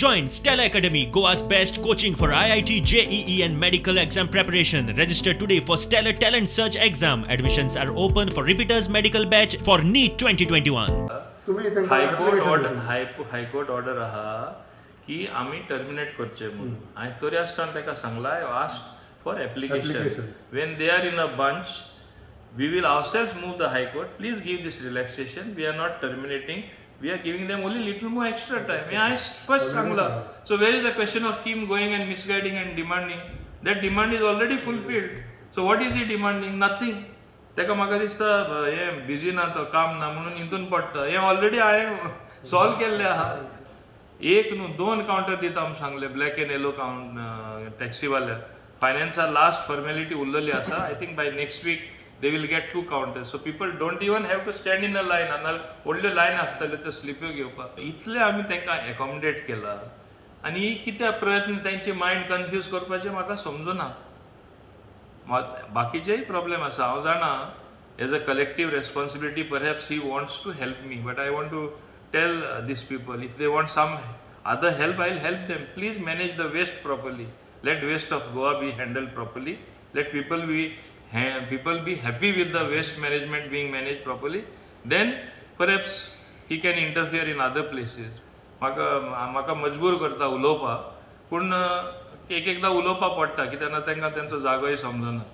Join Stellar Academy, Goa's best coaching for IIT, JEE, and medical exam preparation. Register today for Stellar Talent Search exam. Admissions are open for repeaters medical batch for NEET 2021. तुम्ही तांकां high court application order दिली. High court order आहा की आमी terminate करचे म्हणून. हांवें तरी आसतना ताका सांगला, I asked for application. Applications. When they are in a bunch, we will ourselves move the High Court, please give this relaxation, we are not terminating, we are giving them only little more extra time. हें हांवें first सांगलां. So where is the question of him going and misguiding and demanding? That demand is already fulfilled. So what is he demanding? Nothing. ताका म्हाका दिसता हें busy ना तो, काम ना म्हणून हितून पडटा. हें ऑलरेडी हांवें सॉल्व केल्लें आहा. एक न्हू, दोन कावंटर दिता म्हूण सांगले ब्लॅक एंड येलो कावंट टॅक्सीवाल्या. फायनान्सार लास्ट फॉर्मेलिटी उरलेली आसा. I think by next week they will get two counter, so people don't even have to stand in a line. नाजाल्यार व्हडल्यो लायन आसताल्यो त्यो स्लिप्यो घेवपाक. इतले आमी तांकां एकोमोडेट केला आनी कित्याक प्रयत्न तांचे मायंड कन्फ्यूज करपाचें, म्हाका समजुना. बाकीचेय प्रॉब्लेम आसा, हांव जाणा. As a collective responsibility, perhaps he wants to help me, but I want to tell these people, if they want some other help, I will help them. Please manage the waste properly. Let waste of Goa be handled properly. Let people be happy with the waste management being managed properly. Then perhaps he can interfere in other places. म्हाका मजबूर करता उलोवपाक, पूण एक एकदां उलोवपाक पडटा, कित्याक ना तांकां तेंचो जागोय समजना.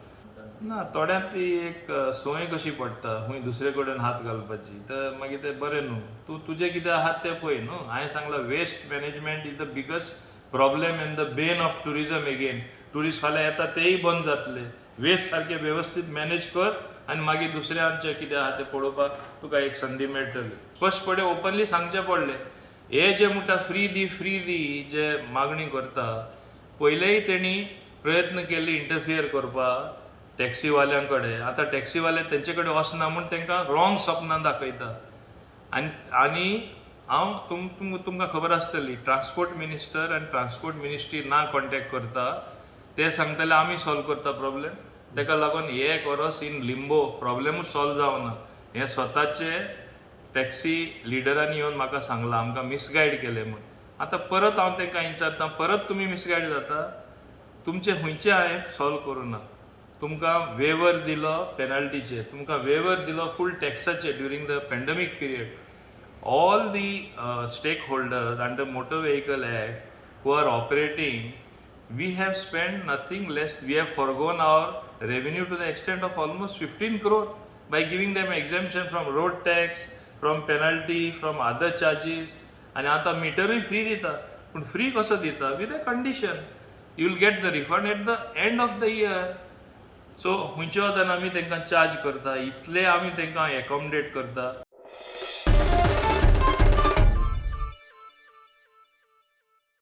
ना थोड्यांक ती एक संवय कशी पडटा, खंय दुसरे कडेन हात घालपाची. तर मागीर तें बरें न्हू. तूं तुजें कितें आहा तें पळय न्हू. हांवें सांगलां, waste management is the biggest problem and the bane of tourism. Again, tourist फाल्यां येता तेय बंद जातले. वेस्ट सारकें वेवस्थीत मॅनेज कर आनी मागीर दुसऱ्यांचें कितें आहा तें पळोवपाक तुका एक संदी मेळटली. स्पश्टपणे ओपनली सांगचें पडलें. हे जे म्हणटा फ्री दी, फ्री दी जे मागणी करता, पयलेय तेणी प्रयत्न केले इंटरफियर करपाक टॅक्सीवाल्यां कडेन. आतां टॅक्सीवाले तेंचे कडेन वचना म्हूण तांकां रॉंग सपनां दाखयता. आनी हांव तुमकां खबर आसतली, ट्रान्सपोर्ट मिनिस्टर आनी ट्रान्सपोर्ट मिनिस्ट्री ना कॉन्टेक्ट करता. ते सांगतले, आमी सॉल्व करता प्रॉब्लेम. ताका लागून हे एक वरस इन लिंबो, प्रॉब्लेमूच सॉल्व जावना. हें स्वताचे टॅक्सी लिडरांनी येवन म्हाका सांगलां, आमकां मिसगायड केलें म्हूण. आतां परत हांव तांकां विचारता, परत तुमी मिसगायड जाता? तुमचे खंयचे हांवें सॉल्व करूं ना? तुमकां वेवर दिलो पेनल्टीचे, तुमकां वेवर दिलो फूल टॅक्साचे during the pandemic period. All the stakeholders under Motor Vehicle Act who are operating, we have spent nothing less, we have foregone our revenue to the extent of almost 15 crore by giving them exemption from road tax, from penalty, from other charges. आनी आतां मिटरूय free दिता. पूण free कसो दिता? With a condition, you will get the refund at the end of the year. So खंयच्या वतान आमी तांकां charge करता? इतले आमी तांकां एकोमोडेट करता.